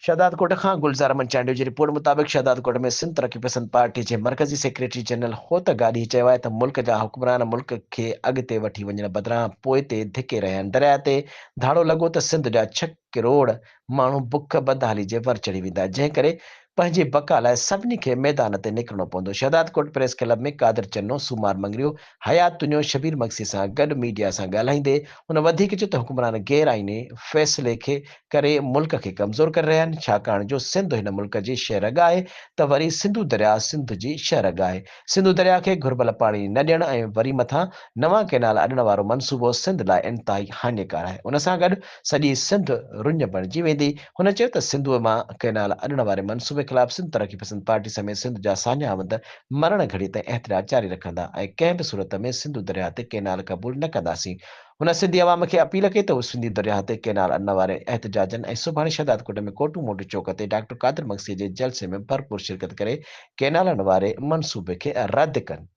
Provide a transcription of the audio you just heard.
شهدادڪوٽ کان گلزار احمد چانڊيو جي رپورٽ مطابق شهدادڪوٽ ۾ سنڌ ترقي پسند پارٽي جي مرڪزي سيڪريٽري جنرل هوت گاڏهي چيو آهي ته ملڪ جا حڪمران ملڪ کي اڳتي وٺي وڃڻ بدران پوئتي ڌڪي رهيا آهن، درياء تي ڌاڙو لڳو ته سنڌ جا ڇهه ڪروڙ ماڻهو بک بدحالي جي ور چڙهي ويندا، جنهن ڪري پنهنجي بقا لاء سڀني کي ميدان تي نڪرڻو پوندو. شهدادڪوٽ پريس ڪلب ۾ قادر چنو، سومار مڱريو، حيات تنيو، شبير مگسي سان گڏ ميڊيا سان ڳالهائيندي هن وڌيڪ چيو ته حڪمران غير آئيني فيصلي کي ڪري ملڪ کي ڪمزور ڪري رهيا آهن، ڇاڪاڻ جو سنڌ هن ملڪ جي شهه رڳ آهي ته وري سنڌو درياء سنڌ جي شهه رڳ آهي. سنڌو درياء کي گهربل پاڻي نه ڏيڻ ۽ وري مٿان نوان ڪئنال اڏڻ وارو منصوبو سنڌ لاء انتهائي هاڃيڪار آهي، ان سان گڏ سڄي سنڌ رڃ بڻجي ويندي. هن چيو ته سنڌوء مان ڪئنال اڏڻ واري منصوبي خلاف سنڌ ترقي پسند پارٽي سميت سنڌ جا ساڃاهه وند مرڻ گهڙي تائين احتجاج جاري رکندا ۽ ڪنهن به صورت ۾ سنڌو درياهه تي ڪئنال قبول نه ڪنداسين. هن سنڌي عوام کي اپيل ڪئي ته هو سنڌي درياهه تي ڪئنال اڏڻ واري احتجاجن ۽ سڀاڻي شهدادڪوٽ ۾ ڪوٽون موٽ چوڪ تي ڊاڪٽر قادر مگسي جي جلسي ۾ ڀرپور شرڪت ڪري ڪئنالن واري منصوبي کي رد ڪن.